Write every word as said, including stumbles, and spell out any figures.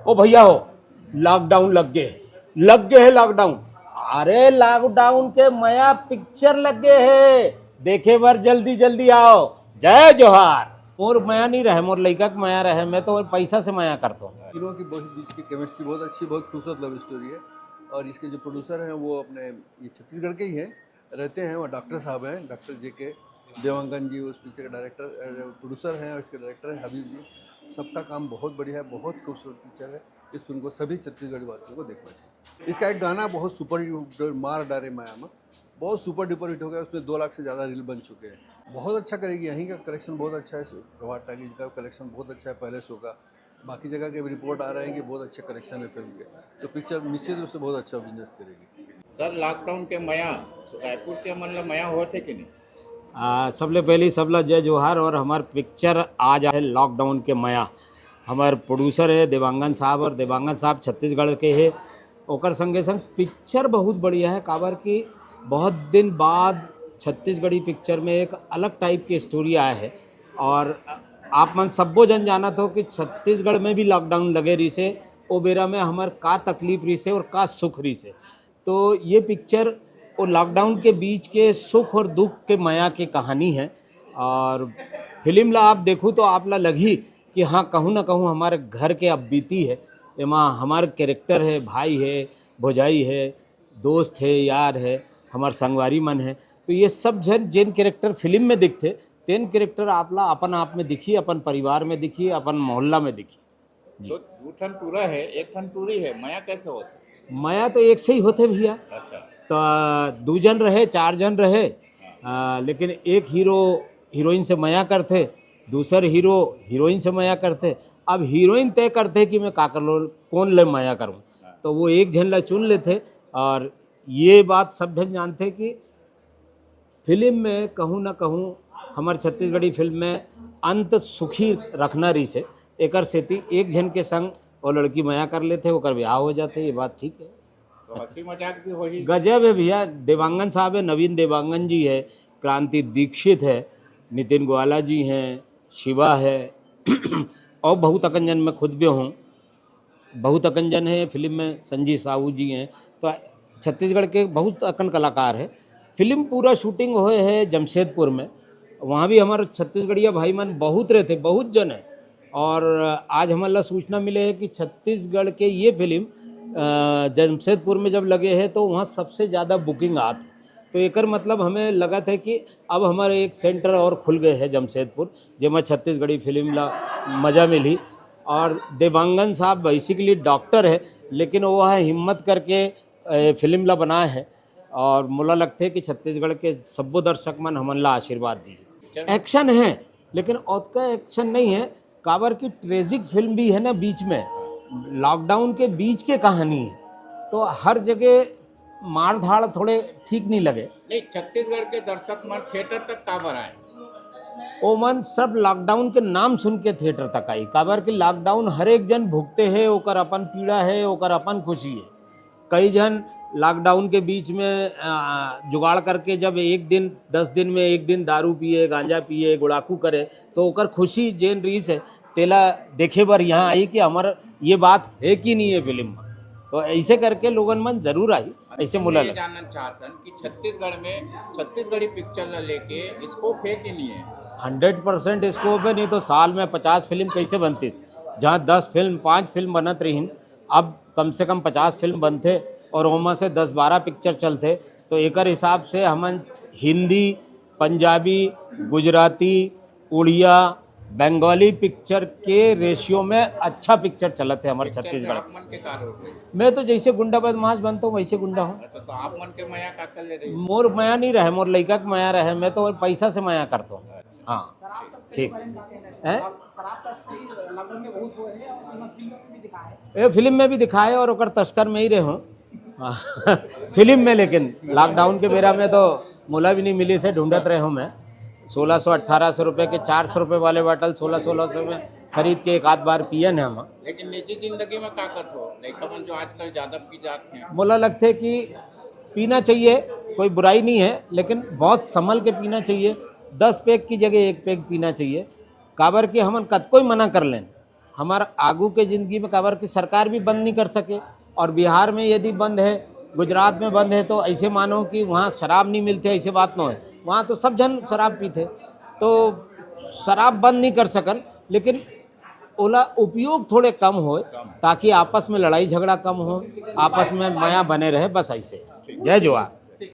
ओ भैया हो, लॉकडाउन लग गए, लग गए है लॉकडाउन। अरे, लॉकडाउन के मया पिक्चर लग गए है, देखे बर जल्दी जल्दी आओ। जय जोहार। मोर मया नहीं रहे, मोर लइका के मया रहे, मैं तो पैसा से मया करता हूँ। हीरो की बहुत बीच की केमिस्ट्री बहुत अच्छी, बहुत खूबसूरत लव स्टोरी है। और इसके जो प्रोड्यूसर हैं वो अपने ये छत्तीसगढ़ के ही हैं, रहते हैं, वो डॉक्टर साहब हैं, डॉक्टर जे के देवांगन जी उस पिक्चर के डायरेक्टर, प्रोड्यूसर हैं और इसके डायरेक्टर हैं हबीब जी। सबका काम बहुत बढ़िया है, बहुत खूबसूरत पिक्चर है। इस फिल्म को सभी छत्तीसगढ़ी वासियों को देखना चाहिए। इसका एक गाना बहुत सुपर डुपर मार डारे माया में, बहुत सुपर डुपर हिट हो गया, उसमें दो लाख से ज़्यादा रील बन चुके हैं। बहुत अच्छा करेगी, यहीं का कलेक्शन बहुत अच्छा है, प्रभात टाकीज का कलेक्शन बहुत अच्छा है पहले शो का। बाकी जगह के भी रिपोर्ट आ रहे हैं कि बहुत अच्छे कलेक्शन है फिल्म के, तो पिक्चर निश्चित रूप से बहुत अच्छा बिजनेस करेगी। सर, लॉकडाउन के मया, रायपुर के मन ला मया होत हे कि नहीं? आ, सबले पहले सबला जय जोहार। और हमार पिक्चर आज आहे लॉकडाउन के मया। हमार प्रोड्यूसर है देवांगन साहब, और देवांगन साहब छत्तीसगढ़ के है। ओकर संगे संग पिक्चर बहुत बढ़िया है, काबर कि बहुत दिन बाद छत्तीसगढ़ी पिक्चर में एक अलग टाइप के स्टोरी आया है। और आप मन सब्बो जन जानत हो कि छत्तीसगढ़ में भी लॉकडाउन लगे रहिसे, ओ बेरा में हमर का तकलीफ रहिसे और का सुख रहिसे। तो ये पिक्चर वो लॉकडाउन के बीच के सुख और दुख के मया के कहानी है। और फिल्म ला आप देखू तो आप ला लगही कि हाँ, कहूँ ना कहूँ हमारे घर के अब बीती है। एमा हमार कैरेक्टर है, भाई है, भौजाई है, दोस्त है, यार है, हमार संगवारी मन है। तो ये सब जन जेन कैरेक्टर फिल्म में दिखथे, तेन कैरेक्टर आप ला अपन आप में दिखी, अपन परिवार में दिखी, अपन मोहल्ला में दिखी। तो दू ठन टूरा है, एक ठन टूरी है, मया कैसे होत? मया तो एक से ही होथे भैया। अच्छा। तो दू जन रहे, चार जन रहे, आ, लेकिन एक हीरो हीरोइन से मया करथे, दूसर हीरो हीरोइन से मया करथे। अब हीरोइन तय करथे कि मैं का कर लो, कौन ले मया करूँ। तो वो एक झन ला चुन लेथे। और ये बात सब झन जानथे कि फिल्म में कहूँ ना कहूँ हमर छत्तीसगढ़ी फिल्म में अंत सुखी रखना रहिसे, एकर सेती एक झन के संग वो लड़की मया कर लेथे, ओकर ब्याह हो जाथे। ये बात ठीक है। तो हंसी मजाक भी होही। गजब है भैया, देवांगन साहब है, नवीन देवांगन जी है, क्रांति दीक्षित है, नितिन गोवाला जी हैं, शिवा है और बहुत अकन जन, मैं खुद भी हूँ, बहुत अकन जन है फिल्म में, संजीव साहू जी हैं। तो छत्तीसगढ़ के बहुत अकन कलाकार है। फिल्म पूरा शूटिंग होए है जमशेदपुर में, वहाँ भी हमारे छत्तीसगढ़िया भाई मन बहुत रहते, बहुत जन है। और आज हमन ला सूचना मिले है कि छत्तीसगढ़ के ये फिल्म अ, जमशेदपुर में जब लगे है तो वहाँ सबसे ज़्यादा बुकिंग आत है। तो एकर मतलब हमें लगत है कि अब हमारे एक सेंटर और खुल गए है जमशेदपुर, जेमा छत्तीसगढ़ी फिल्म ला मज़ा मिली। और देवांगन साहब बेसिकली डॉक्टर है, लेकिन वो है हिम्मत करके ए, फिल्म ला बनाए है। और मोला लगथे कि छत्तीसगढ़ के सब्बो दर्शक मन हमन ला आशीर्वाद दी। एक्शन है, लेकिन ओतका एक्शन नहीं है, काबर की ट्रेजिक फिल्म भी है ना बीच में, लॉकडाउन के बीच के कहानी है, तो हर जगह मार धाड़ थोड़े ठीक नहीं लगे। नहीं, छत्तीसगढ़ के दर्शक मन थिएटर तक काबर आए? ओमन सब लॉकडाउन के नाम सुन के थिएटर तक आई, काबर कि लॉकडाउन हर एक जन भुगते है, ओकर अपन पीड़ा है, ओकर अपन खुशी है। कई झन लॉकडाउन के बीच में अ, जुगाड़ करके जब एक दिन, दस दिन में एक दिन दारू पिए, गांजा पिए, गुड़ाखू करे, तो ओकर खुशी जेन रहिस है, तेला देखे बर यहाँ आई कि हमर ये बात है कि नहीं है फिल्म में। तो ऐसे करके लोगन मन जरूर आई, ऐसे मोला ये लगा। जानना चाहतन कि छत्तीसगढ़ में छत्तीसगढ़ी पिक्चर ला लेके स्कोप है कि नहीं है? हंड्रेड परसेंट स्कोप है, नहीं तो साल में पचास फिल्म कैसे बनतीस? जहाँ दस फिल्म, पाँच फिल्म बनत रहिन, अब कम से कम पचास फिल्म बनथे और ओमा से दस बारह पिक्चर चलथे। तो एकर हिसाब से हमन हिंदी, पंजाबी, गुजराती, उड़िया, बंगाली पिक्चर के रेशियो में अच्छा पिक्चर चलत है हमारे पिक्चर में छत्तीसगढ़। आप मन के का रोल रही? मैं तो जैसे गुंडा बदमाश बनता हूँ, वैसे गुंडा हूँ। अच्छा, तो आप मन के मया का कर ले रही? मोर मया नहीं रहे, मोर लइका के मया रहे, मैं तो पैसा से मया करता हूँ। हाँ, ठीक है। ये फिल्म में भी दिखाए और ओकर तस्कर में ही रहे हूँ। हाँ, फिल्म में, लेकिन लॉकडाउन के बेरा में तो मोला भी नहीं मिली से ढूंढत रहे हूँ मैं। सोलह सौ अठारह सौ रुपए के चार सौ रुपए वाले बाटल सोलह सोलह सौ में खरीद के एक आध बार पियन है हम। लेकिन निजी जिंदगी में का करत हो? लइका मन जो आजकल ज्यादा पी जात हैं। मोला लगथे कि पीना चाहिए, कोई बुराई नहीं है, लेकिन बहुत संभल के पीना चाहिए। दस पैग की जगह एक पैग पीना चाहिए, काबर कि हमन कतको ही मना कर लेन, हमर आगू के जिंदगी में, काबर कि सरकार भी बंद नहीं कर सके। और बिहार में यदि बंद है, गुजरात में बंद है, तो ऐसे मानो कि वहाँ शराब नहीं मिलते, ऐसे बात न है। वहाँ तो सब जन शराब पीते, तो शराब बंद नहीं कर सकन, लेकिन ओला उपयोग थोड़े कम होए, ताकि आपस में लड़ाई झगड़ा कम हो, आपस में मया बने रहे, बस ऐसे। जय जोहार।